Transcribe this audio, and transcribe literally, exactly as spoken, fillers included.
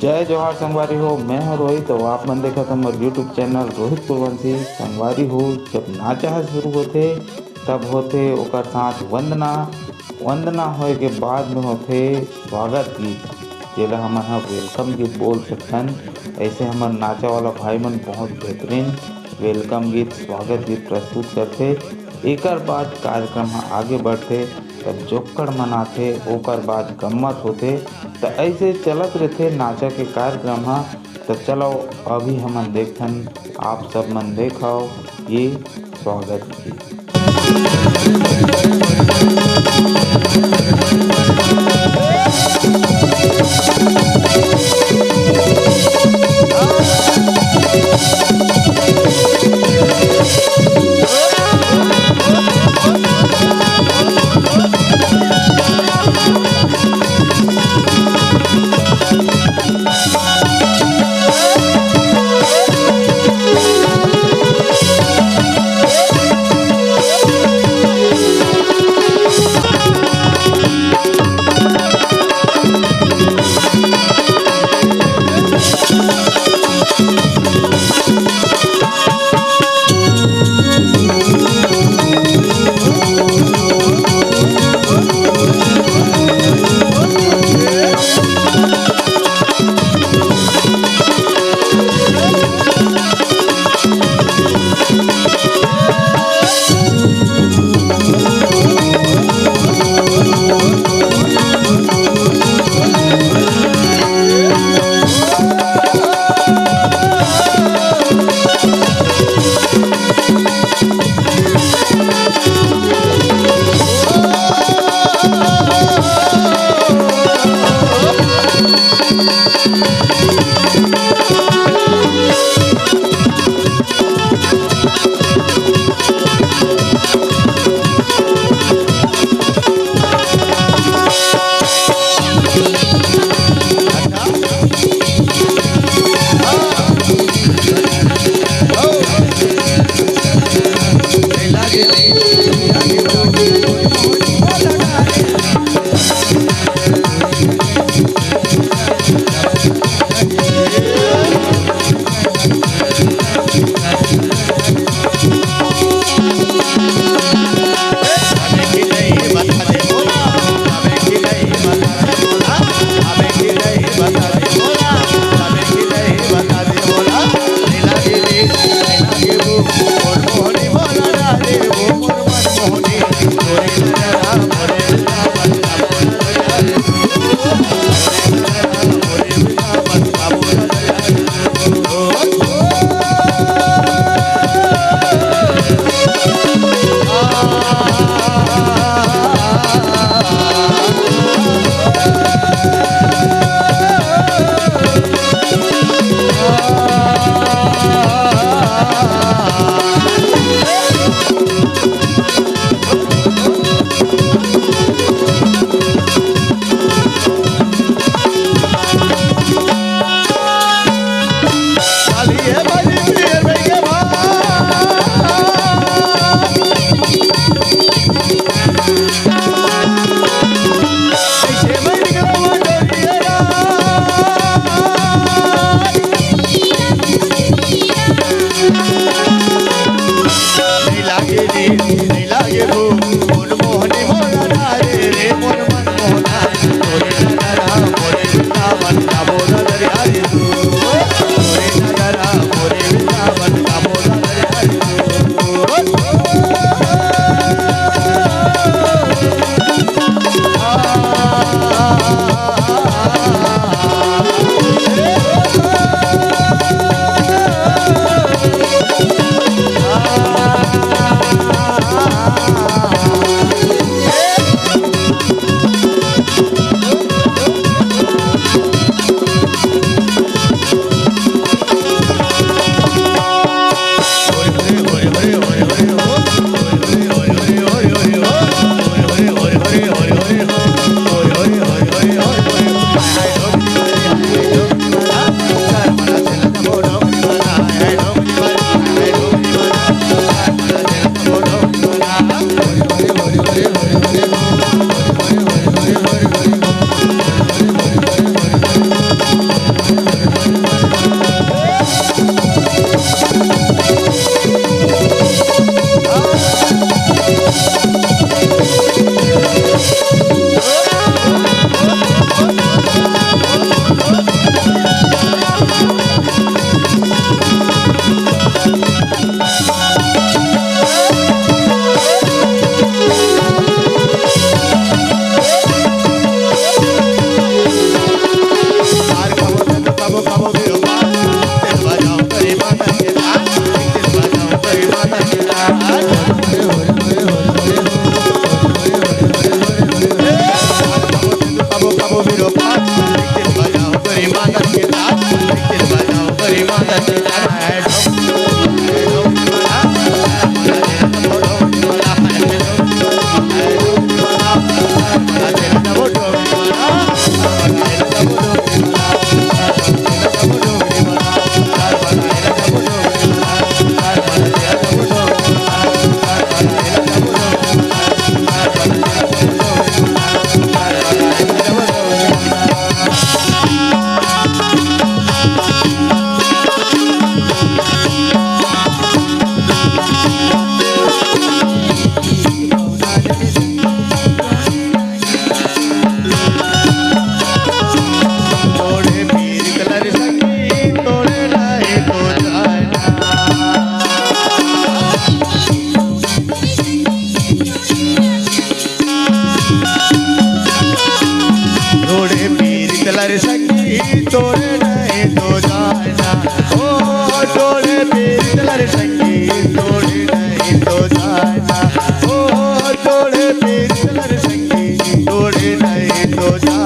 जय जोहार संगवारी हो, मैं हूं रोहित। तो आप मन देखत हमर YouTube चैनल रोहित कुरवंशी। संगवारी हो, जब नाचा ह शुरू होथे, तब होथे ओकर साथ वंदना। वंदना होए के बाद में होथे स्वागत गीत, जेला हमन ह वेलकम गीत बोल सकथन। ऐसे हमर नाचा वाला भाई मन बहुत बेहतरीन वेलकम गीत, स्वागत गीत प्रस्तुत करथे। एकर बाद कार्यक्रम ह आगे बढ़थे, तब जोक्कड़ मनाथे, ओकर बाद गम्मत होथे। त ऐसे चलत रहिथे नाचा के कार्यक्रम ह। त चलो, अभी हमन देखथन, आप सब मन देखव ये स्वागत गीत। नहीं तो जाना, ओ जोड़े पीर चलर संगी, जोड़े नहीं तो जाना, ओ जोड़े पीर चलर संगी, जोड़े नहीं तो जाना।